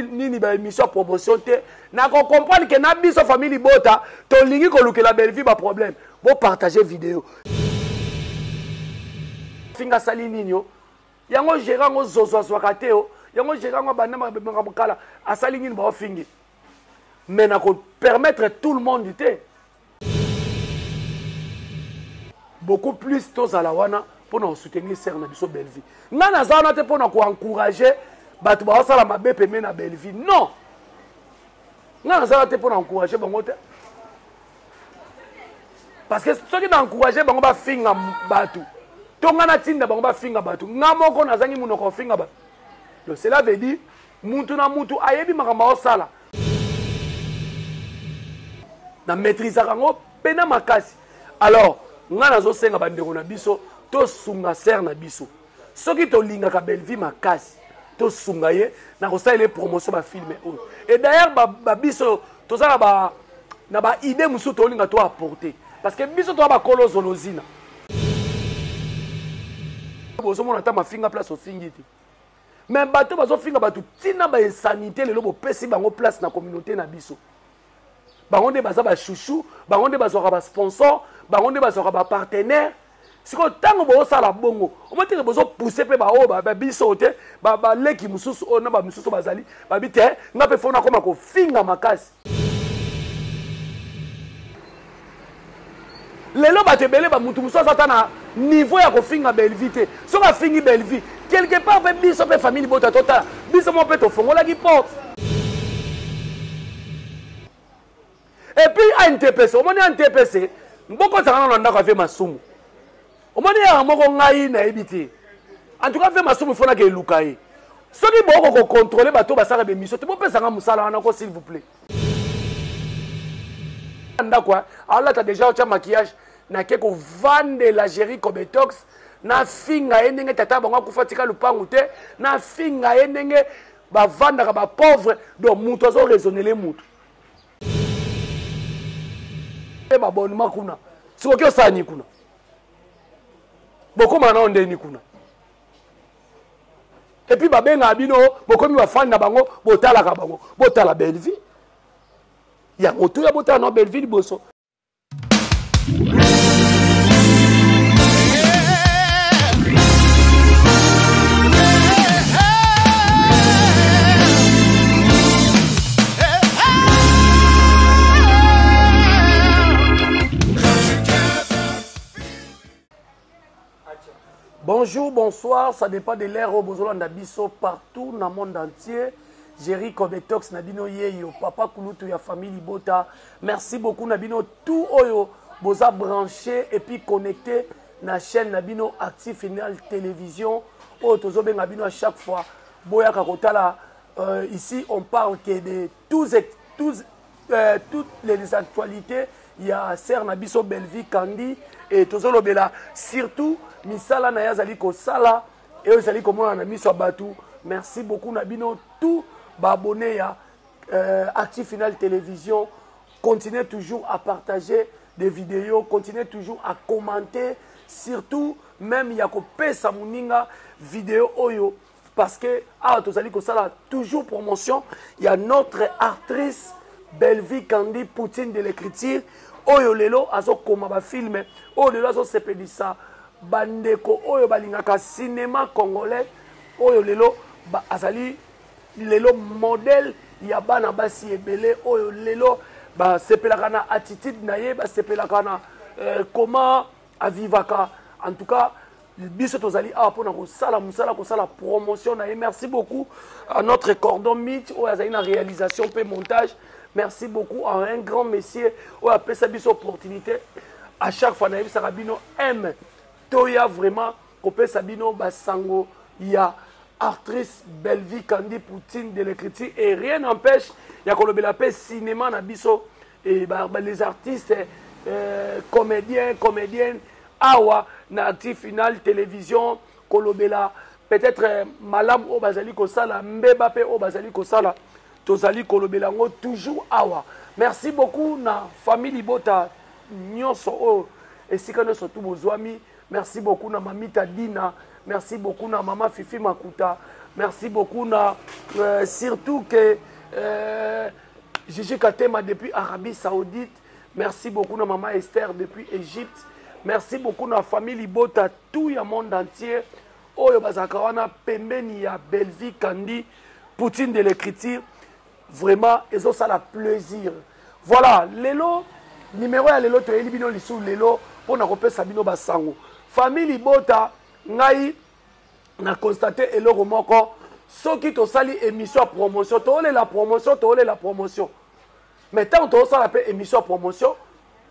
Nini ba émission promotion te na ko comprendre que na biso famille libota tolingi kolukela Bellevue ba problème. Bo partager vidéo. Finga sali nini yo? Yango gérant ngo zozo azwaka te yo. Yango gérant ngo banda makambo kala asali nini ba ofingi. Mais na ko permettre tout le monde te. Beaucoup plus tozala wana mpo na kosoutenir sœur na biso Bellevue. Nga naza wana te mpo na koencourage bato baosala mabe pembeni na Bellevue. Non, nga naza wana te mpo na encourage bango te, parce que soki na encourage bango bafinga bato to nga natinda bango bafinga bato, nga moko nazangi monoko kofinga bato. Donc cela veut dire mutu na mutu ayebi makambo aosala, na maîtrisaka yango pena makasi. Alors nga nazosenga bandeko na biso tosunga sœur na biso. Soki tolingaka Bellevue makasi, tosunga ye na kosalela ye promotion ba film oyo. Et d'ailleurs ba biso toza na ba na ba idée mosusu tolinga to apporter, parce que biso toza bakolo zolozina. Bozomona ata mafinga place ofingi te, mais bato bazofinga bato ntina ba insanité. Lelo bopesi bango place na communauté na biso. Bango nde baza ba chouchou, bango nde bazwaka ba sponsor, bango nde bazwaka ba partenaire. Sikoyo ntango bozosala bongo, omoni teke bozopousse mpe baoyo babiso te, baleki mosusu oyo na bamisusu bazali babi te, nga mpe fo nakoma kofinga makasi. Lelo bato ebele, bamutu mosusu aza ata na niveau ya kofinga Bellevue te. Soki afingi Bellevue quelque part, mpe biso mpe famille libota totala biso moko mpe tofongolaki porte. Et puis ANTPC, omoni ANTPC mboko ezalaka nano na ndako ave masumu. Omoni yaka moko ngai nayebi te. En tout cas ve masumu ifo naka eluka ye. Soki boko kocontrole bato basalaka bemission te, bopesanga mosala wana ko, s'il vous plaît. Ndako alata déjà otya maquillage, nake kovandela Jerry Cobetox, nafinga ye ndenge tata bango akufa tika lupangu te, nafinga ye ndenge bavandaka bapauvre. Donc moto azo raisonnele moto mpe babonema kuna, sikoki osala nini kuna, bokóma nao ndeni kuna. Et puis babengaka bino, bokomi bafani na bango, botalaka bango, botala Bellevue yango toya, botala na Bellevue liboso. Bonjour, bonsoir, ça dépend de l'heure au bozolanda biso partout dans le monde entier. Jerry Cobetox na bino yeyo, papa kulutu ya famille Libota. Merci beaucoup na bino tout oyo boza branché et puis connecté na chaîne na bino Active Final Télévision. Oyo tozo benga bino à chaque fois. Boyaka kotala, ici on parle que de toutes les actualités. Il y a sœur na biso Bellevue Kandi et tozolobela surtout misala na yazali kosala et ezali komona na miso ya batu. Merci beaucoup na bino tout ba abonné ya Active Final Télévision. Continuez toujours à partager des vidéos, continuez toujours à commenter, surtout même ya kopesa muninga vidéo oyo, parce que tozali kosala toujours promotion ya notre actrice Bellevue Kandi, Poutine de l'écriture, oyo lelo azokoma ba film, oyo lelo azosepelisa bandeko oyo balingaka cinéma congolais, oyo lelo azali lelo modèle ya bana basi ebele, oyo lelo basepelaka na attitude na ye, basepelaka na comment avivaka. En tout cas biso tozali awa mpona kosala mosala, kosala promotion na ye. Merci beaucoup à notre cordon Mitch oyo azali na réalisation mpe montage. Merci beaucoup à un grand monsieur oyo apesa biso opportunité à chaque fois nayebisaka bino m toya vraiment kopesa bino basango ya actrice Bellevue Kandi, Poutine de l'écriture. Et rien n'empêche ya kolobela pe cinéma na biso et les artistes, comédiens, comédiennes awa na Active Final Télévision, kolobela peut-être malamu oyo bazali kosala, mbeba pe oyo bazali kosala, tozali kolobela yango toujours awa. Merci beaucoup na famille libota nyonso oyo esika nyonso tu bozwami. Merci beaucoup na Mamita Dina, merci beaucoup na Mama Fifi Makuta, Merci beaucoup na euh, surtout que euh, Gigi Katema depuis Arabie Saoudite. Merci beaucoup na maman Esther depuis Égypte. Merci beaucoup na famille Libota tout ya monde entier. Oyo bazalaka wana pembeni ya Bellevue Kandi, Poutine de l'écriture. Vraiment ezosala plaisir. Voilà, lelo numéro ya lelo toyeli bino lisusu lelo mpo na kopesa bino basango. Famille Libota ngai na constate eloko moko soki tosali émission ya promotion toolela promotion toolela promotion mais ntango tozosala mpe émission ya promotion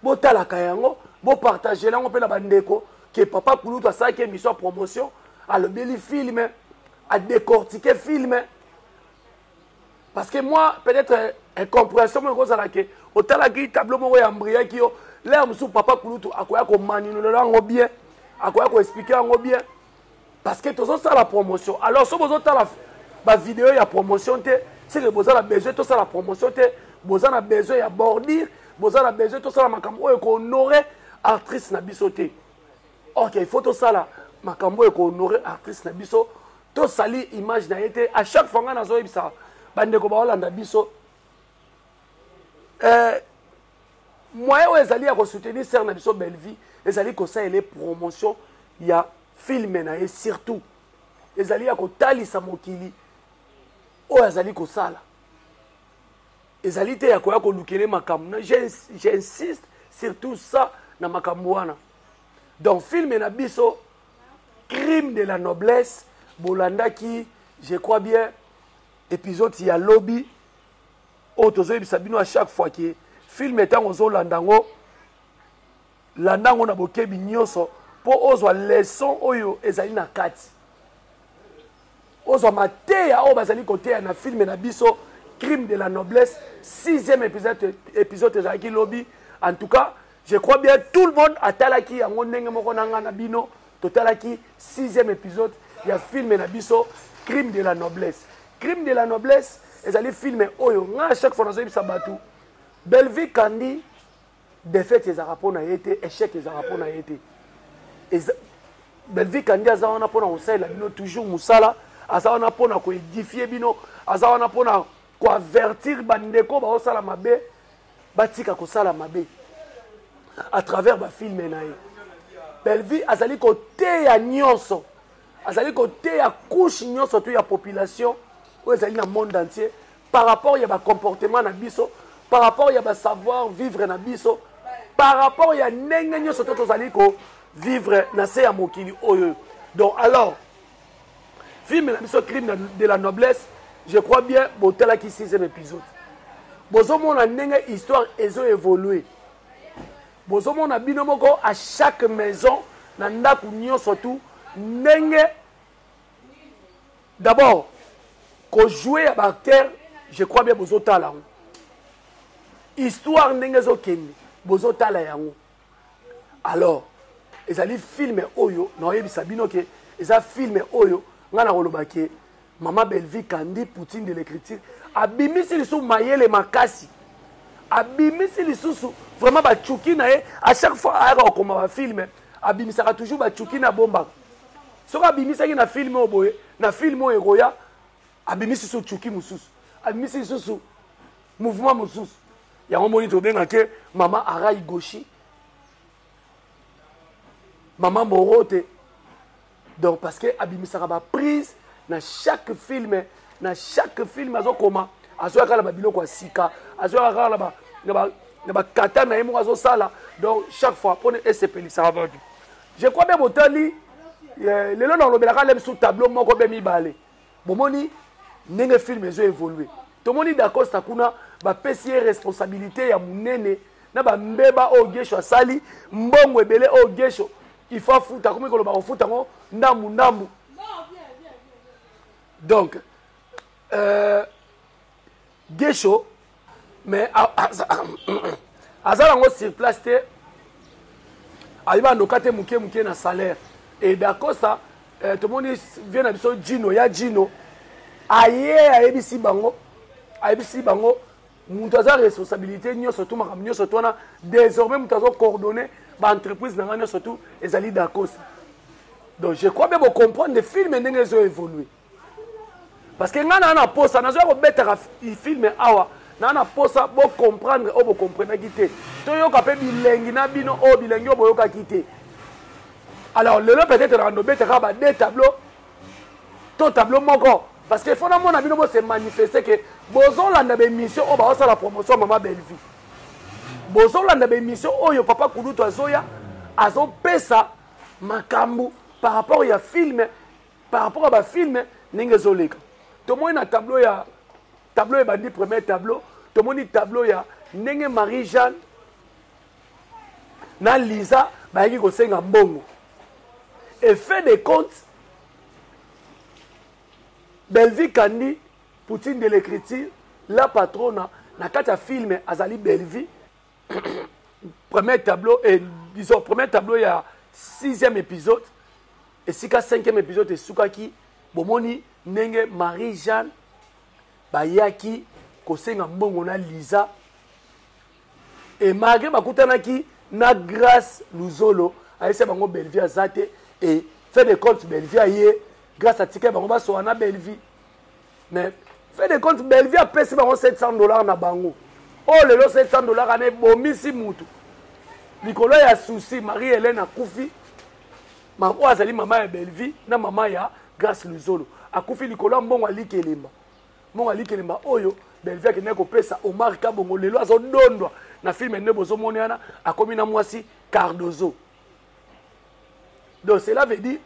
botalaka yango bopartagela yango mpe na bandeko ke papa kulutu asalaki émission ya promotion alobeli filme adecortike filme parce que moi peut-être incompréhension moko ekozala ke otalaki tableau moko ya embriyaki yo lere mosusu papa kulutu akoya komaninolela yango bien akoya koexplike yango bien parce que tozosala promotion. Alors soki bozotala bavideo ya promotion te, seke boza na besoin tosala promotion te, boza na besoin ya bordure, boza na besoin tosala makambo oyo ekohonore actrice na biso te. Ok, il faut tosala makambo oyo ekohonore actrice na biso, tosali image na ye te. À chaque fois ngai nazoyebisa bandeko baolanda biso, moyen oyo ezali ya kosoutenir sœur na biso Bellevue ezali kosalela promotion ya filme na ye, surtout ezali ya kotalisa mokili oyo azali kosala, ezali te ya koya kolukele makambo. J'insiste surtout ça na makambo wana. Donc filme na biso Crime de la noblesse, bolandaki je crois bien épisode ya lobi oyo tozoyebisa bino à chaque fois ke filme ntango ozolanda yango, landa yango na bokebi nyonso mpo ozwa leçon oyo ezali na kati, ozwa mateya oyo bazali koteya na filme na biso Crime de la noblesse. Sixième épisode, épisode ezalaki lobi. En tout cas je crois bien tout le monde atalaki yango ndenge moko na ngai na bino totalaki sixième épisode ya filme na biso Crime de la noblesse. Crime de la noblesse ezali filme oyo ngai à chaque fois nazoyebisa bato, Bellevue Kandi défaite ezalaka mpo na ye te, échec ezalaka mpo na ye te. Bellevue Kandi aza wana mpona kosalela bino toujours mosala, aza wana mpona koédifie bino, aza wana mpona koavertir bandeko baosala mabe batika kosala mabe à travers bafilme na ye. Bellevue azali koteya nyonso, azali koteya couche nyonso tu ya population oyo ezali na monde entier par rapport ya bacomportement na biso, par rapport ya basavoir vivre na biso, par rapport ya ndenge nyonso to tozali kovivre na se ya mokili oyo. Donc alors film na biso Crime de la noblesse, je crois bien botalaki sixième épisode, bozomona ndenge histoire ezo évolue, bozomona bino moko à chaque maison na ndako nyonso tu ndenge d'abord kojouer ya baacteur. Je crois bien bozotala yango, histoire ndenge ezokende bozotala yango. Alors ezali filme oyo naoyebisa bino ke eza filme oyo ngai nakoloba ke mama Bellevue Kandi Poutine de l'écriture abimisi lisusu mayele makasi, abimisi lisusu vraiment bacuki na ye. À chaque fois ayaka kokoma bafilme, abimisaka toujours bacuki na bombaka. Soki abimisaki na filme oyo boye, na filme oyo ekoya abimisi lisusu cuki mosusu, abimisi lisusu mouvement mosusu. Yango moni tobengake mama Arai Goshi, mama Morote. Donc parce que abimisaka baprise na chaque film, na chaque film azokoma, azoyaka na babiloko ya sika, azoyaka kaka na bakata na ye moko azosala. Donc chaque fois mpona esepelisaka bato. Je crois bien botali lelo nalobelaka le biso tableau moko be mibale, bomoni ndenge film ezo évolue. Tomoni Dacosta kuna bapesi ye responsabilité ya monene na bambeba oyo Gesho asali, mbongo ebele oyo Gesho il faut afuta, akomi koloba kofuta yango ndambu ndambu. Donc Gesho mais aza nango sur place te, ayeba noka te moke moke na salaire. Et Dacosta tomoni vie na biso Gino ya Gino aye ayebisi bango, ayebisi bango moto aza responsabilité nyonso tu, makambo nyonso tu wana désormais moto azo coordonner baentreprise na ngai nyonso tu ezali Dacosta. Donc je crois bien bocomprendre film ndenge ezo évolue. Parce que nga na na posa nazoya kobetaka film awa na na posa bo comprendre oyo bokomprenaki te, toyoka mpe bilengi na bino oyo bilengi oyo boyokaki te. Alors lelo peut-être na ndobetaka ba deux tableaux to tableau moko, parce que faut namona bino bo se manifester que bozolanda ba émission oyo baosala promotion mama Bellevue, bozolanda ba émission oyo papa Kulutu azoya azopesa makambo par rapport ya film, par rapport à ba film ndenge ezoleka. Tomoni na tableau ya tableau ebandi premier tableau, tomoni tableau ya ndenge Marie-Jeanne na Lisa bayaki kosenga mbongo. Et fait de compte, Bellevue Kandi, Poutine de l'écriture, la patrona, na kati ya film azali Bellevue. Premier tableau, et disons premier tableau ya 6e épisode, esika 5e épisode esukaki, bomoni ndenge Marie-Jeanne bayaki kosenga mbongo na Lisa, et malgré bakutanaki na Grâce Luzolo, ayesa bango Bellevue aza te, et fait de compte Bellevue aye, Grâce atika bango basoa na Bellevue. Mais fait de compte Bellevue apesi bango $700 na bango. Oh lelo $700 ana ebomisi mutu. Likolo ya souci Marie-Hélène akufi. Ma oyo azali mama ya Bellevue na mama ya Grâce Luzolo. Akufi likolo ya mbongo alikelemba. Mbongo alikelemba oyo Bellevue akendaki kopesa Omar Kabongo, lelo azodondwa na film nde bozomona wana, akomi na mwasi Cardozo. Donc cela veut dire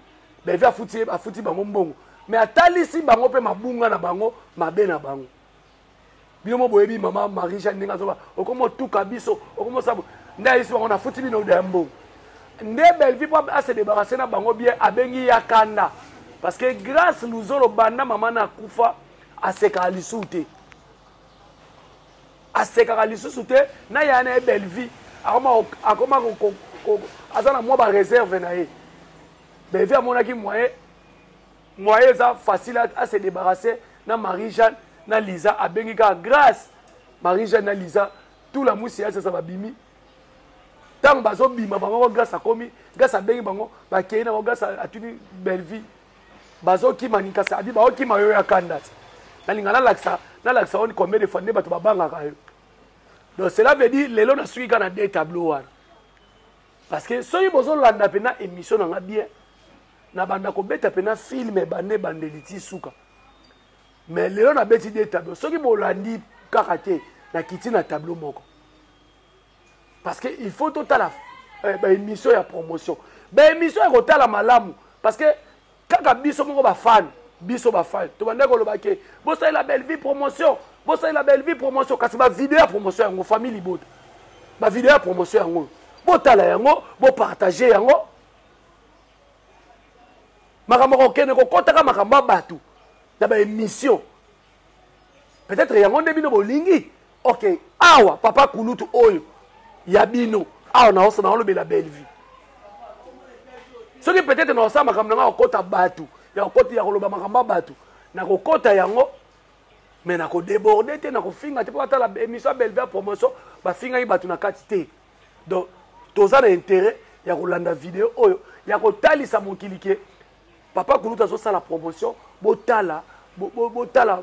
Bellevue afuti bango mbongo, mais atalisi bango pe mabunga na bango, mabe na bango. Bino mo boyebi mama Marie-Jeanne ndenge azoba, okomo tuka biso, okomo sabo. Nde ayisi bango na futi bino ya mbongo. Nde Bellevue po a se débarrasser na bango bien, abengi ya kanda. Parce que Grâce Luzolo banda mama na kufa asekaka lisusu te. Asekaka lisusu te na ya na Bellevue. Akoma, akoma ko, ko, ko, aza na mwa ba réserve na ye. Bellevue amonaki moyen, moyen eza facile à se débarrasser na Marie-Jeanne na Lisa, abengi kaka Grâce Marie-Jeanne na Lisa, tout la musi ya sasa babimi. Tango bazobima bango Grâce akomi, Grâce abengi bango, bakei na bango, Grâce atuni Bellevue. Bazokima ni kasi abi baokima yo ya kanda ti. Nalinga nalakisa, nalakisa on combien de fois nde bato babangaka yo. Donc cela veut dire lelo nasuki kaka na deux tableaux wana. Parce que soki bozolanda pena émission na nga bien, na banda kobeta pena film bande bandeli ti suka. Mais lelo nabeti deux tableaux. Soki bolandi kaka te, nakiti na tableau moko. Parce que il faut totala, ba émission ya promotion. Ba émission ya kotala malamu parce que kaka biso moko ba fan, biso ba fan. Tobanda koloba ke bosalela Bellevue promotion, bosalela Bellevue promotion, kasi ba vidéo ya promotion yango famille libota. Ba vidéo ya promotion yango. Botala yango, bo partager yango. Makambo kokende kokotaka makambo ya bato na ba émission. Peut-être yango nde bino bolingi. Ok, awa papa kulutu oyo ya bino awa na oso na olobela Bellevue. Soki peut-être na osala makambo na nga kokota bato, ya kokota ya koloba makambo ya bato, na kokota yango, mais na kodéborde te, na kofinga te, po batala émission ya Bellevue ya promotion, bafingaki bato na kati te. Donc toza na intérêt ya kolanda vidéo oyo ya kotalisa mokili ke papa kulutu azosala promotion, botala, bo, bo, botala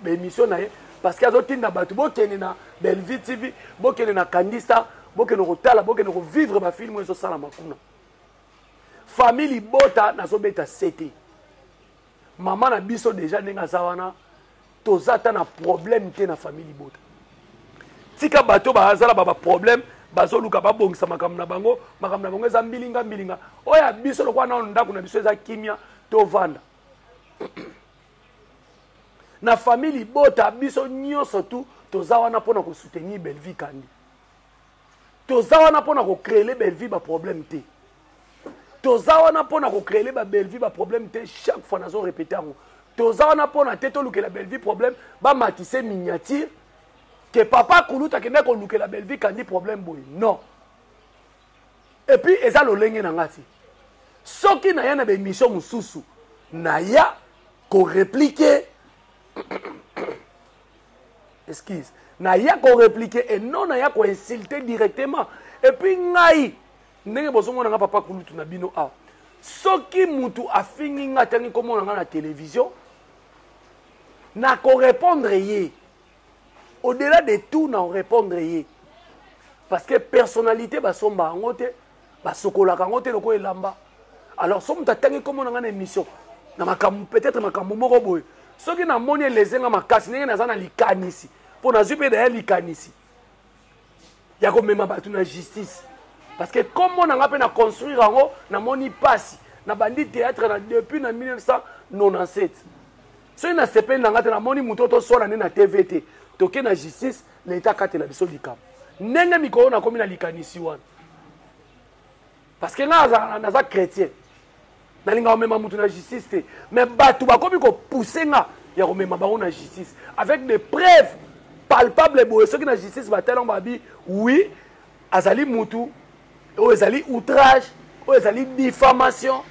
ba émission na ye, parce que azotinda bato bokende na Bellevue TV, bokende na Candy Star, bokende kotala, bokende kovivre ba film oyo ezosalama kuna. Famille libota nazobeta sete. Mama na biso déjà ndenge aza wana, toza ata na problème te na famille libota. Tika bato bazala ba problème, bazoluka babongisa makambo na bango, makambo na bango eza mbilinga mbilinga. Oyo ya biso lokola nano ndako na biso eza kimia, tovanda. Na famille libota biso nyonso tu toza wana mpona kosoutenir Bellevue Kandi. Toza wana mpona kocréer Bellevue ba problème te. Toza wana mpona kocréer ba Bellevue ba problème te, chaque fois nazo répéter yango. Toza wana mpona te tolukela Bellevue problème, ba matisse miniature que papa Kulutu akende kolukela Bellevue Kandi problème boye. Non. Et puis eza lolenge na ngati. Soki na ya na ba émission mosusu, na ya ko répliquer. Excuse. Na ya ko répliquer et non na ya ko insulter directement. Et puis ngai ndenge bozomona nga papa Kulutu na bino awa. Soki mutu afingi nga tangi komona nga na télévision, Nakorépondre ye. Au-delà de tout, na répondre ye. Parce que personnalité basomba yango te, basokolaka yango te lokola elamba. Alors soki moto atangi nkombo na ngai na émission na makambo, peut-être makambo moko boye, soki namoni eleze nga makasi ndenge naza na likanisi, mpo nazwi mpe daya likanisi ya komema bato na justice, parce que nkombo na nga mpe na construire yango, namoni mpasi, nabandi théâtre na depuis na 1997. Soki nasepeli na nga te, namoni moto oyo toswana nde na TV te, toke na justice, leta akatela biso likambo. Ndenge mikolo nakomi na likanisi wana, parce que nga naza chrétien, nalinga komema moto na justice te, mais bato bakomi kopousse nga ya komema bango na justice avec des preuves palpable boye. Soki na justice batala yango, babi oui, azali mutu oyo ezali outrage, oyo ezali diffamation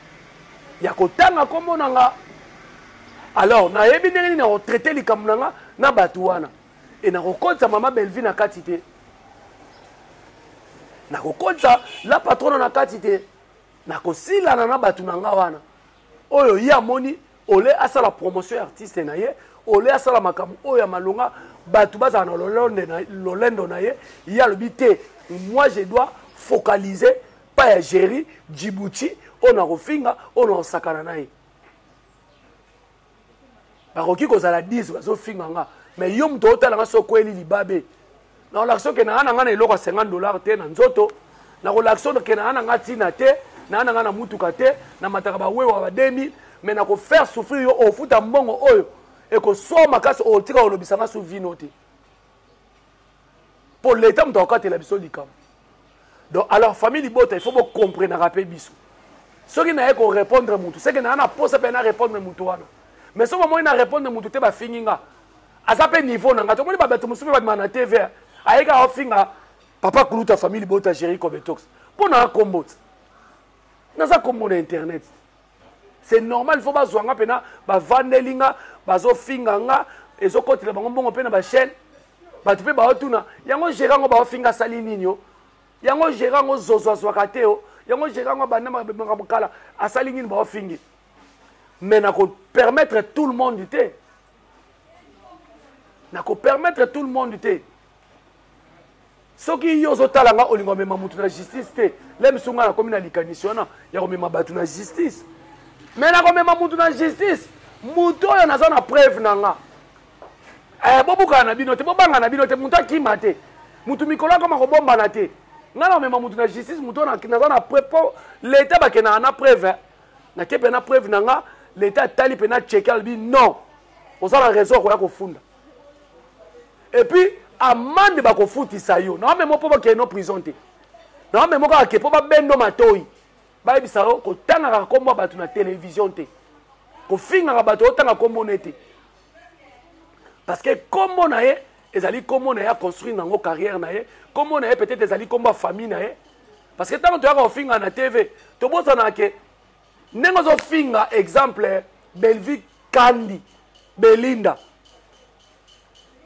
ya kotanga nkombo na nga, alors nayebi ndenge nini nakotraite likambo na nga na bato wana. E nakokotisa mama Bellevue na kati te, nakokotisa la patrona na kati te, nakosilana na bato na nga wana oyo ye amoni ole asala promotion ya artiste na ye, ole asala makambo oyo ya malonga, bato bazala na lolendo na ye. Ye alobi te, moi je dois focaliser pa ya Géri Djibouti oyo nakofinga, oyo nakosakana na ye. Bakoki kozala 10 bazofinga nga, mais yo moto otala nga, soki okweli libabe, nakolakisa oke naa na nga na eloko ya 50 $ te na nzoto, nakolakisa oke naa na nga ntina te, naa na nga na mutuka te, namataka bawewa ba 2000, mais nakofaire souffrir yo, ofuta mbongo oyo ekoswa makasi, otika kolobisa nga su vino te, mpo leta moto akokatela biso likambo. Donc alors, famille libota, il faut bocomprenaka mpe biso. Soki naye korépondre mutu, seke naa na posa mpe na répondre mutu wana, mais soki bomoi na répondre mutu te, bafingi nga, aza mpe niveau na nga. Tomoni babato mosusu mpe babima na TV, ayeki aofinga papa kuluta famille libota Géri Cobetox mpo na akombo ti naza kombo na internet. C'est normal, il faut bazwa nga mpena, bavandeli nga, bazofinga nga, ezokotela bango mbongo mpe na bachaîne. Bato mpe baotuna yango, Géri yango baofinga asali nini? O yango Géri yango zozo azwaka te, o yango Géri yango abanda makambo kala, asali nini baofingi? Mais nakopermettre tout le monde te, nakopermettre tout le monde te. Soki yo ozotala nga, olinga omema motu na justice te, le misu nga nakomi na likanisi wana ya komema bato na justice, mais nakomema motu na justice, motu oyo naza na preuve na nga. Bobukana na bino te, bobanga na bino te, motu akima te, motu mikolo akoma kobombana te. Ngai nakomema motu na justice, motu oyo naza na preuve, mpo leta bakendaka na preuve. Nake mpe na preuve na nga, leta atali mpe na cheke, alobi non, oza na raison, akoya kofunda, et puis amande bakofutisa yo. Naomema mpo bakende no prison te, naomema kaka ke mpo babendo matoi, bayebisa yo kotangaka nkombo ya bato na télévision te, kofingaka bato, otanga nkombo ne te, parce que nkombo na ye ezali nkombo na ye, aconstruire nango carrière na ye. Nkombo na ye peut-être ezali nkombo ya famille na ye, parce que ntango toyaka kofinga na TV, tobosanaka ke ndenge ozofinga, exemple Bellevue Kandi, Belinda,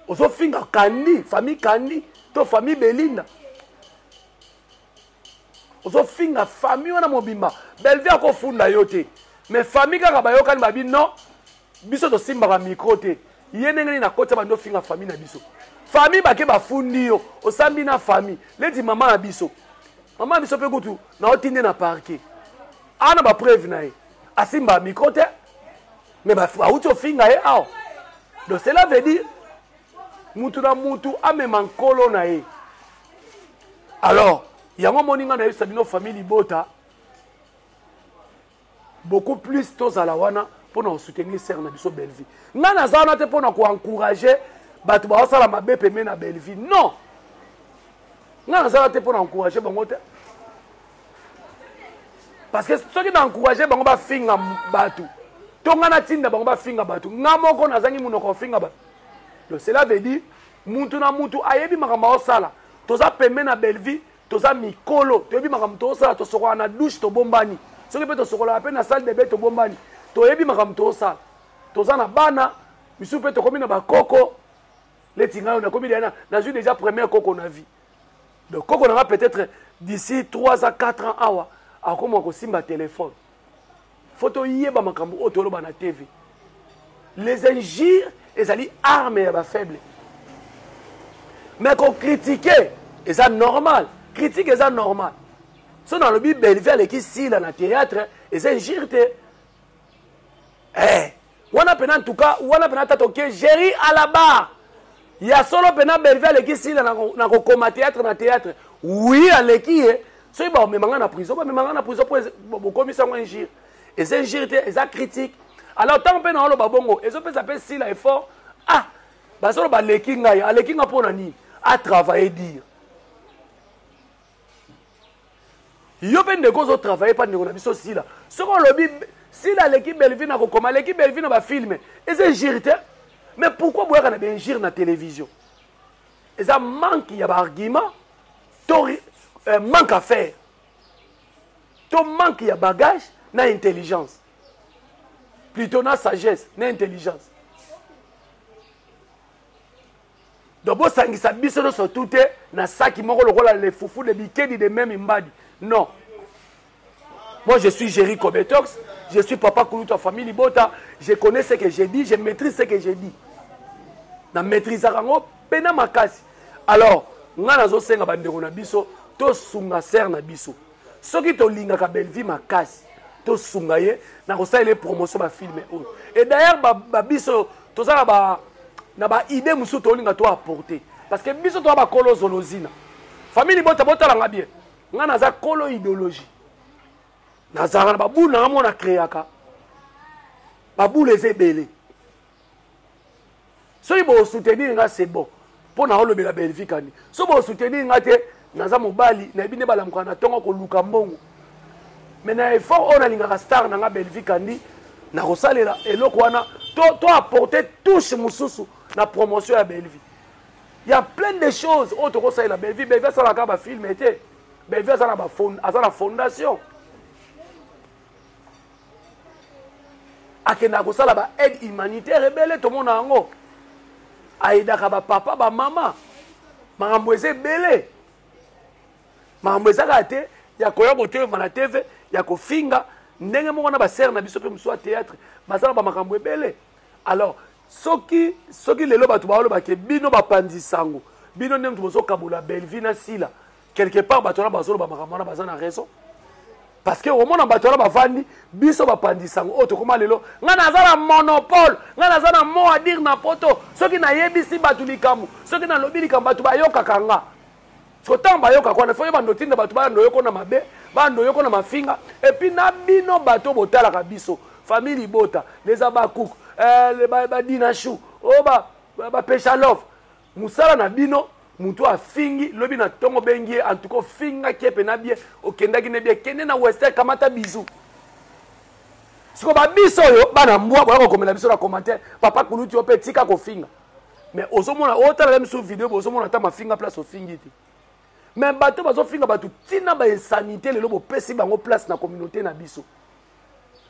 ozofinga Kandi, famille Kandi to famille Belinda, ozofinga famille wana mobimba. Bellevue akofunda yo te, mais famille kaka bayokani, babi non, biso tosimbaka micro te, ye ndenge nini nakotisa bando ofinga famille na biso? Famille bake bafundi yo, osambi na famille. Leti mama na biso, mama na biso mpe kutu naotinde na parquet, ana bapreuve na ye, asimba micro te, mais bauti ofinga ye awa. Donc cela veut dire mutu na mutu amema nkolo na ye. Alors yango omoni ngai nayebisa bino, famille libota, beaucoup plus tozala wana mpona kosoutenir sere na biso Bellevue. Ngai naza wana te mpona koencourage bato baosala mabe pembe na Bellevue, non, ngai naza wana te mpona encourage bango te, parce que soki na encourage bango bafinga bato, to ngai natinda bango bafinga bato, nga moko nazangi monoko kofinga bato. Donc cela veut dire mutu na mutu ayebi makambo aosala. Toza pembe na Bellevue, toza mikolo, toyebi makambo tozosala. Tosokolaka na douche, tobombani, soki mpe tosokolaka mpe na salle de bain, tobombani, toyebi makambo tozosala. Toza na bana misusu mpe tokomi na bakoko. Neti ngai oyo nakomi deja, nazwi déjà première koko na vie. Donc koko na nga peut-être d'ici 3 à 4 ans awa akoma kosimba telefone. Fo toyeba makambo oyo toloba na TV, les injures. ezali arme ya bafaible. Mais kokritike eza normal, critique eza normal. So nalobi Bellevue aleki Sila na théâtre, eza injure te. Eh, wana pena en tout cas, wana pena tata oke Jerry à la barre. Ya solo pena Bellevue aleki Sila na kokoma théâtre na théâtre. Oui, aleki ye. Soki bamema nga na prison, bamema nga na prison po bokomisa yango injure. Eza injure te, eza critique. Alors ntango mpe naoloba bongo, ezopesa mpe Sila effort. Ah, bazoloba aleki ngai, aleki nga mpo na nini? A travailler dire. Yo mpe ndeko ozotravaille mpa ndeko na biso Sila, soki olobi Sila aleki Bellevue na kokoma, aleki Bellevue na bafilme, eza injure te. Mais pourquoi boyaka na bainjure na télévision? Eza manque ya baargument to manque à faire to manque ya bagage na intelligence, plutôt na sagesse na intelligence. Donc bosangisa biso nyonso tu te na saki moko lokola le fufu de bikedi de même mbadi. Non, moi je suis Jerry Cobetox, je suis papa Kulutu ya famille Libota, je connais ce que j'ai dit, je maîtrise ce que j'ai dit, na maîtrisaka yango pena makasi. Alors nga nazosenga bandeko na biso tosunga sere na biso. Soki tolingaka Bellevue makasi, tosunga ye na kosalela ye promotion bafilme oyo. Et d'ailleurs babiso toza na ba na ba idée mosusu tolinga to apporter, parce que biso toza bakolo zolozina famille Libota. Botalanga bien, nga naza kolo idéologie, nazalaka na babulu nanga mona créaka babulu eza ebele. Soki bosoutenir nga, c'est bon, mpo na olobela Bellevue kani. Soki bosoutenir nga te, naza mobali, nayebi nde balamukaka na ntongo koluka mbongo. Mais na effort oyo nalingaka star na nga Bellevue Kandi, nakosalela eloko wana to apporter touche mosusu na promotion ya Bellevue. Il y a plein de choses oyo tokosalela Bellevue. Bellevue asalaka bafilme te, Bellevue aza na fondation, akendaka kosala ba aide humanitaire ebele, tomona yango, ayedaka bapapa bamama, makambo eza ebele. Makambo eza kaka te ya koya kotelema na TV ya kofinga ndenge moko na basere na biso mpe mosusu ya théâtre baza na bamakambo ebele. Alors soki lelo bato baolobake bino bapanzi sango, bino nde moto bozokabola Bellevue na Sila, quelque part bato wana bazoloba makambo wana baza na raison, parce que omona bato wana bavandi biso bapanzi sango oyo tokóma lelo. Ngai naza na monopole, ngai naza na mot à dire na poto. Soki nayebisi bato likambo, soki nalobi likambo, bato bayokaka nga. So ntango bayokaka wana, fo yeba ndotinda bato baya ndoyoko na mabe, baya ndoyoko na mafinga. Et puis na bino bato botalaka biso famille Libota, les Abakouk, badinachou oyo bapesha love, mosala na bino, motu afingi lobi na ntongo, bengi ye, en tout cas ofingaki ye mpe na bien, okendaki ne bien, kende na western, kamata bizu. Siko babiso oyo bana mbwa boya kokomela biso na commentaire: "Papa Kuluti, yo mpe tika kofinga." Mais ozomona, otala miso video, bozomona ata mafinga place ofingi te. Mais bato bazofinga bato ntina bainsanité, lelo bopesi bango place na communauté na biso.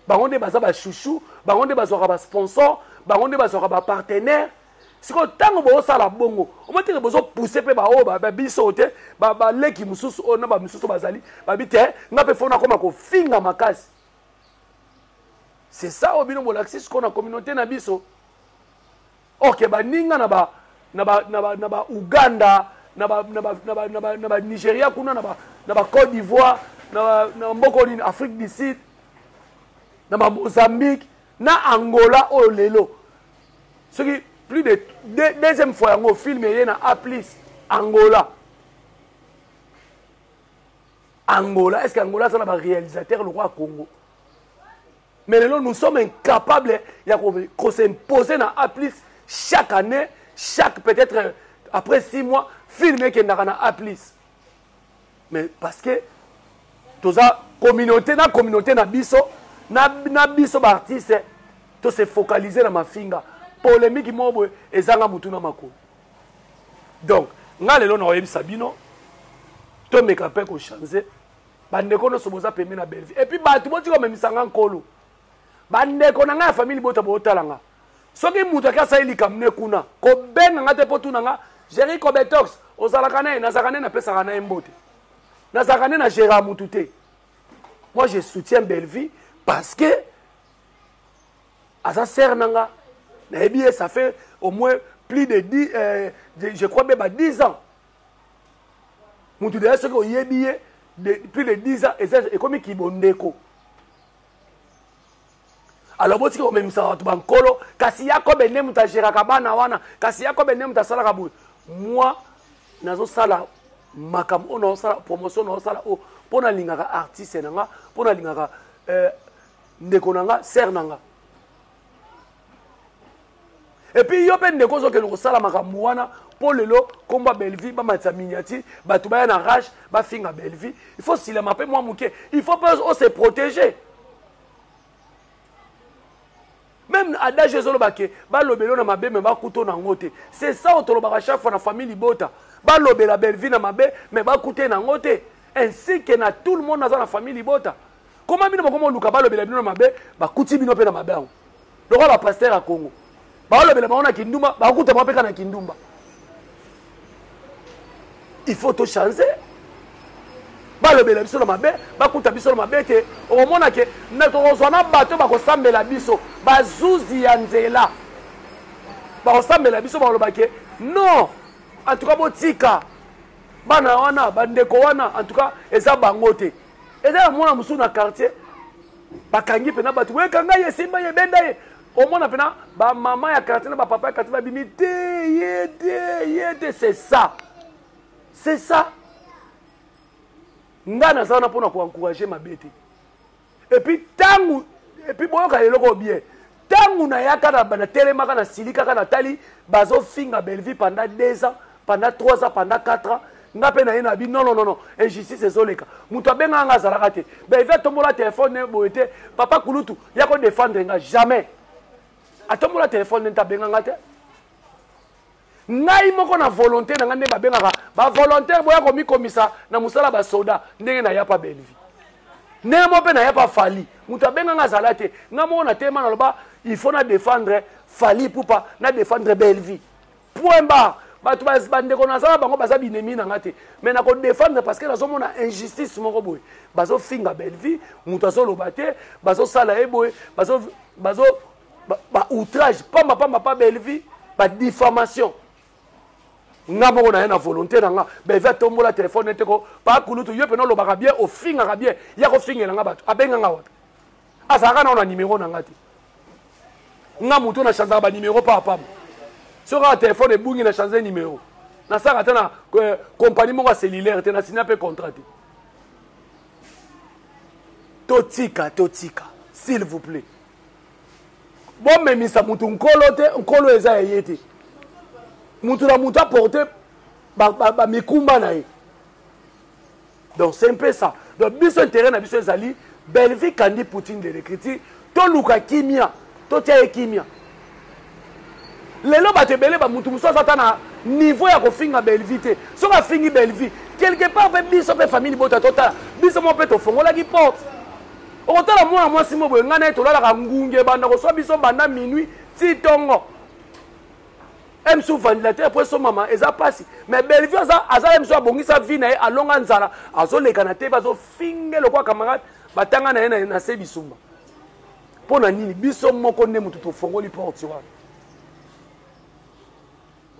Bango nde baza bachouchou, bango nde bazwaka basponsor, bango nde bazwaka bapartenaire. Sikoyo ntango bozosala bongo, omoteke bozopousse mpe baoyo babiso te, baleki mosusu oyo na bamisusu bazali babi te, nga mpe fo nakoma kofinga makasi. C'est ça oyo bino bolakisi sikoyo na communauté na biso. Ok, baninga na ba na ba na ba na ba Uganda, na ba na ba na ba na ba na ba Nigeria kuna, na ba Côte d'Ivoire, na mboka nini, Afrique du Sud, na ba Mozambique, na Angola oyo lelo soki plus de deuxième fois yango film eye na A plus Angola. Angola, est ce que Angola aza na baréalisateur lokola Congo? Mais lelo nous sommes incapables ya kos'imposer na A plus. Chaque année, chaque peut-être après 6 mois, film ekendaka na A plus. Mais parce que toza communauté na communauté na biso na biso baartiste, tose focaliser na mafinga, polémique moko boye ezanga mutu na makolo. Donc nga lelo na oyebisa bino, tomeka mpe kochange. Bandeko nyonso boza pembe na Bellevue, et puis bato botika komemisanga nkolo. Bandeko na ngai ya famille Libota, bootala nga, soki moto aki asali likambo ne kuna, kobenga nga te mpo tuna nga: "Jerry Cobetox, ozalaka na ye?" Nazalaka nde, napesaka na ye mbote, nazalaka nde na gérard mutu te. Moi je soutiens Bellevue parce que aza sere na nga. Nayebi ye, ça fait au moins plus de 10, je crois bien ba 10 ans. Mutu deja soki oyebi ye plus de 10 ans, eza ekomi kibondeko. Alors botika komemisaka bato bankolo, kasi Yakobe nde moto agéraka bana wana, kasi Yakobe nde moto asalaka boye. Moi nazosala makambo oyo, nazosala promotion, nazosala oyo mpo nalingaka artiste na nga, mpo nalingaka ndeko na nga, sœur na nga. Et puis yo mpe ndeko ozokende kosala makambo wana mpo lelo kombo ya Bellevue bamatisa miniature, bato baya na rage bafinga Bellevue. Il faut silama mpe mwa moke, il faut mpe ose protéger. Même adage ezoloba ke balobela na mabe me bakuta na yango te. C'est ça oyo tolobaka chaque fois na famille libota, balobela Bellevue na mabe me bakute na yango te, ainsi que na tout le monde aza na famille libota. Koma bino bokoma oluka balobela bino na mabe, bakuti bino mpe na mabe yango. Lokola bapasteur ya Congo balobela bango na kindumba, bakuta bango mpe kaka na kindumba. Il faut to changer. Balobela biso na mabe, bakuta biso na mabe te. Okomona ke na tokozwa na bato bakosambela biso, bazuzi ya nzela bakosambela biso, bakoloba ke non, en tout cas botika bana wana, bandeko wana, en tout cas eza bango te. Eza ya mwana mosusu na quartier, bakangi mpena bato, boyekanga ye, simba ye, benda ye. Omona mpena bamama ya quartier na bapapa ya quartier babimi te, ye te, ye te. C'est ça, c'est ça. Nga naza wana mpona koencourage mabe te. Et puis ntango, et puis boyoka eloko bien, ntango nayaka natelemaka, nasilikaka, natali bazofinga Bellevue pendant 2 ans, pendant 3 ans, pendant 4 ans, nga mpe naye na bi non, non, non, non, injustice ezoleka. Moto abengaka nga azalaka te. Bellevue atombola telefone ne boye te, papa kulutu ya kodefendre nga, jamais atombola telefone ne nte abenga nga te. Ngai moko na volonté na ngai nde babengaka bavolontaire boya komikomisa na mosala basoda, ndenge naya pa Bellevue, ndenge moko mpe naya pa Fally. Moto abenganga azala te. Ngai moko na tema naloba il faut na défendre Fally Ipupa, na défendre Bellevue, point barre. Bato bandeko naza na bango baza binemi na nga te, mais nakodefendre parce que nazomona injustice moko boye. Bazofinga Bellevue, moto azoloba te, bazosala ye boye, bazo ba outrage pamba pamba pa Bellevue, ba diffamation. Nga moko na ye na volonté na nga, Bellevue atombola telefone te ko pa kulutu yo mpe olobaka bien, ofingaka bien, ya kofingela nga bato. Abenga nga wapi? Azalaka nao na numero na nga te. Nga moto na changeaka ba numéro pa pamba. Soki kaka telefone ebungi, na change numéro. Nasalaka ata na compagnie moko ya cellulaire te, nasinya mpe contrat te. Totika, totika, s'il vous plaît. Bomemisa mutu nkolo te, nkolo eza ya ye te. Mutu na mutu aporte bamikumba na ye. Donc c'est un peu ça. Donc biso intérêt na biso ezali Bellevue Kandi Poutine de l'écriture, toluka kimia, totia ye kimia. Lelo bato ebele ba mutu mosusu aza ata na niveau ya kofinga Bellevue te. Soki afingi Bellevue quelque part, mpe biso mpe famille libota totala biso moko mpe tofongolaki porte. Okotala mwana mwasi mo boye, ngai na ye tolalaka ngungi, ebanda koswa biso banda minuit ti ntongo, msu ventilateur po esomama eza mpasi. Mais Bellevue aza msu abongisa vie na ye, alonga nzala, azoleka na te, bazofinge lokola camarade batanga na ye na se bisumba. Mpo na nini? Biso moko nde motu tofongoli porte wana.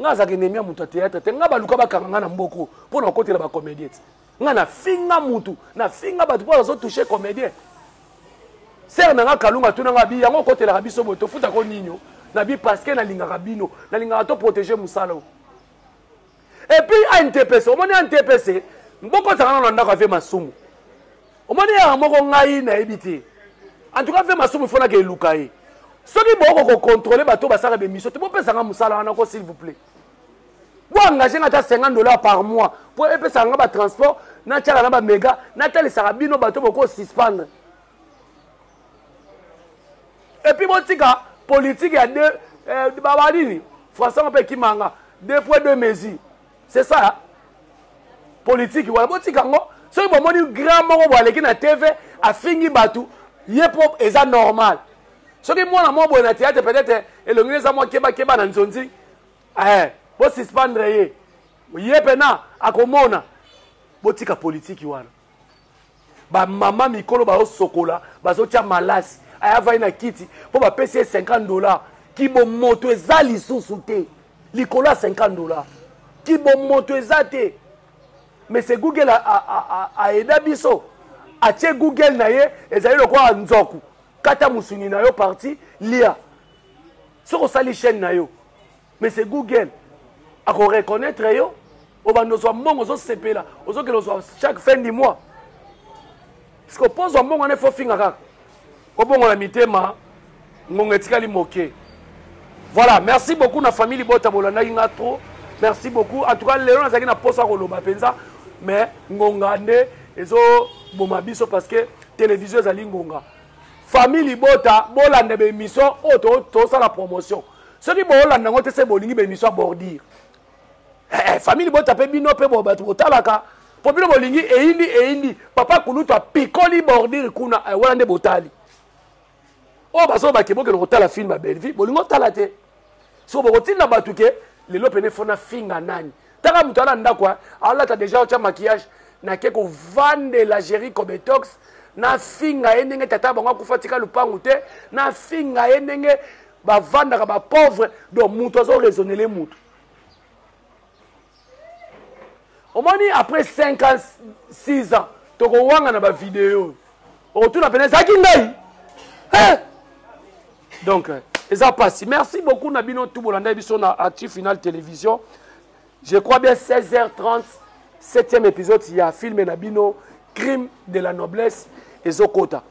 Nga azalaka ennemi ya moto ya théâtre te. Nga baluka bakanga nga na mboko mpo na kokotela bacomédien te. Nga nafinga mutu, nafinga bato mpo azotouche comédien. Sere na nga Kalunga tuna nga bi yango okotelaka biso boye, tofutako nini? Na bi parce que nalingaka bino, nalingaka toprotege mosala oyo. Et puis ANTPC, omoni ANTPC bokotaka nano na ndako ave masumu. Omoni yaka moko, ngai nayebi te. En tout cas ve masumu ifonaka eluka ye. Soki boko kocontrôle bato basalaka bémission te, bopesanga mosala wana ko, s'il vous plaît. Boengage nga ata 50 $ par mois mpo epesaka nga batransport, natiaka na bamega, natalisaka bino bato bokosuspendre. Et puis botika politique ya deux babanini, français ngo mpe ekimanga, deux poids deux mesures, c'est ça politique wana, botika yango. Soki bomoni grand moko bo aleki na TV afingi bato ye mpo eza normal, soki mwana moko boye na théâtre peut-être elongi eza mwa kebakeba na nzonzi, bosuspendre ye, ye mpena akomona. Botika politiki wana. Bamama mikolo bazosokola, bazotia malasi, aya vai na kiti mpo bapesi ye 50 $. Kibomoto eza lisusu te. Likolo ya 50 $. Kibomoto eza te. Mais c'est Google aida biso. Atie Google na ye ezali lokola nzoku. Kata musuni na yo parti lia. Soki osali chaîne na yo, mais c'est Google ako reconnaître yo, obanda ozwa mbongo, ozosepela, ozokende ozwa chaque fin du mois. Parce que mpo ozwa mbongo wana, efo finga kaka, obongola mitema, ngonga etikali moke. Voilà, merci beaucoup na famille libota, bolandaki nga trop. Merci beaucoup. En tout cas, lelo nazalaki na posa koloba mpenza, mais ngonga nde ezoboma biso, parce que télévision ezali ngonga. Famille libota, bolanda baémission oyo tosala promotion. Soki bolanda yango te, se bolingi baémission ya bordure. Famille libota mpe bino mpe bato botalaka, mpo bino bolingi eyindi eyindi. Papa kulutu apikoli bordure kuna, wana nde botali. Oyo bazobake bokende kotala film ya Bellevue, bolingi otala te. So bokotinda bato ke lelo pene fo nafinga nani. Taka moto ala ndako, alata déjà, otya maquillage, nake kovandela Géri Cobetox, nafinga ye ndenge tata bango akufa tika lupangu te, nafinga ye ndenge bavandaka bapauvre. Donc moto azoraisonnele moto omoni après 5 ans, 6 ans, tokowanga na bavideo, okotuna pene ezalaki ngai. Donc eza pasi. Merci beaucoup na bino tout bolanda biso na Actu Final Télévision. Je crois bien 16h30, 7e épisode ya film na bino Crime de la noblesse ezokota.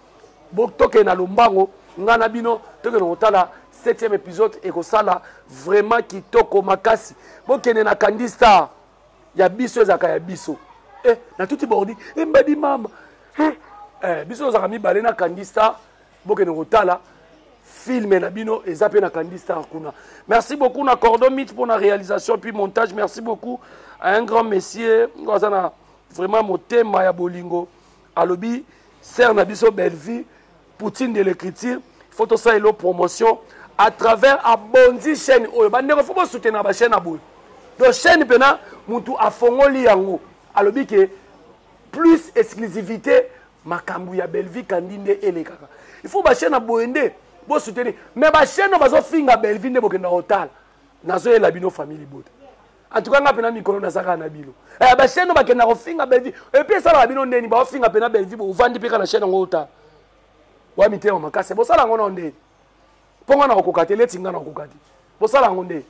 Tokende na lombango, nga na bino tokende kotala 7e épisode, ekosala vraiment kitoko makasi. Bokende na Candy Star ya biso, ezalaka ya biso. Natuti bordi embadi mama. Biso tozalaka mibale na Candy Star. Bokende kotala film na bino, eza mpe na Candy Star kuna. Merci beaucoup na Cordon Mit pour la réalisation puis montage. Merci beaucoup à un grand monsieur oyo aza na vraiment motema ya bolingo. Alobi sœur na biso Bellevue, Poutine de l'écriture, faut tosala elo promotion à travers abondi chaîne oyo. Bandeko, faut bosoutenir bachaîne ya boye. Donc chaîne mpena mutu afongoli yango, alobi ke plus exclusivité makambo ya Bellevue Kandi nde elekaka. Il faut bachaîne ya boye nde bosoutenir, mais bachaîne oyo bazofinga Bellevue nde bokenda kotala. Nazoyela bino famille libota. En tout cas, nga mpena mikolo nazaka na bino. Bachaîne oyo bakenda kofinga Bellevue, et puis esalaka bino ndeni baofinga mpena Bellevue, bovandi mpe kaka na chaîne yango otala wa mitema makasi. Bosala yango nao ndeni? Mpo nga na kokoka te, leti nga na kokoka te. Bosala yango ndeni?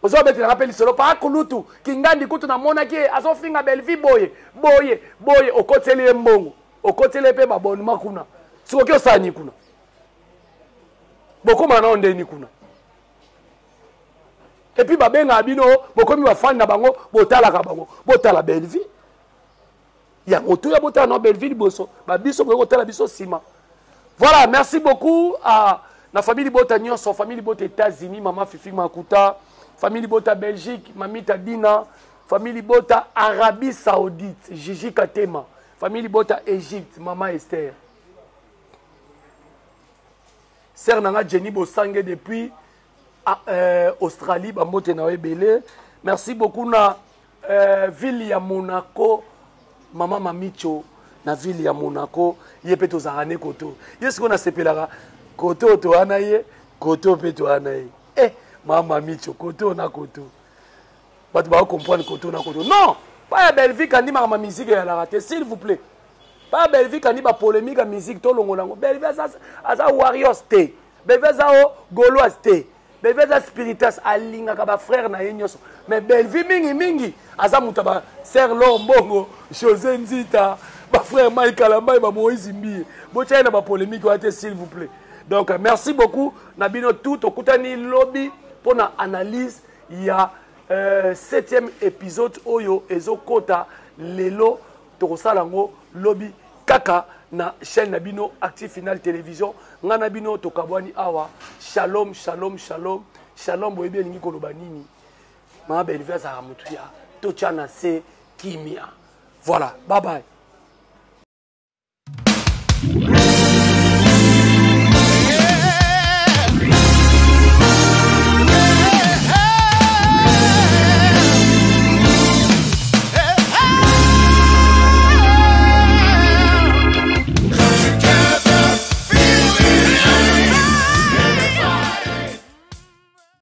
Ozobetelanga mpe lisolo pa kulutu kingandi kutu namonaki ye azofinga Bellevue boye boye boye. Okoteli ye mbongo, okoteli ye mpe babonema kuna. Sikoki osala nini kuna? Bokóma nao ndeni kuna? Et puis babengaka bino, bokomi bafani na bango, botalaka bango. Botala Bellevue ya motuya, botala na Bellevue liboso, babiso boye kotala biso nsima. Voilà, merci beaucoup à na famille libota nyonso, famille libota États-Unis, mama Fifi Makuta, famille libota Belgique, mamita Dina, famille libota Arabie Saoudite, Gigi Katema, famille libota Égypte, mama Esther, sœur nanga Jenny Bosange depuis Australie, bambote na yo ebele. Merci beaucoup na ville ya Monaco, mama Mamicho na ville ya Monaco. Ye mpe tozalaka ne koto ye. Sikoyo nasepelaka koto oyo towana ye, koto mpe towana ye. Mama Mamicho, koto na koto, bato bakocomprendre koto na koto. Non, pa ya Bellevue Kandi, makambo ya musique eyalaka te, s'il vous plaît. Pa ya Bellevue Kandi, bapolémique ya musique tolongola yango. Bellevue aza warriors te, Bellevue aza o gauloise te. Bellevue aza spiritas, alingaka bafrère na ye nyonso, mais Bellevue mingimingi aza moto ya basœur Lor Mbongo, José Nzita, bafrère Mike Kalambai, bamoïse Mbiye. Botya ye na bapolémique wana te, s'il vous plaît. Donc merci beaucoup na bino tout. Tokutani lobi mpona analyse ya 7e épisode oyo ezokota lelo. Tokosala yango lobi kaka na chaîne na bino Active Final Télévision. Nga na bino tokabwani awa. Shalom, shalom, shalom, shalom. Boyebi elingi koloba nini? Mama Bellevue azalaka motu ya totya na se kimia. Voilà, bye bye.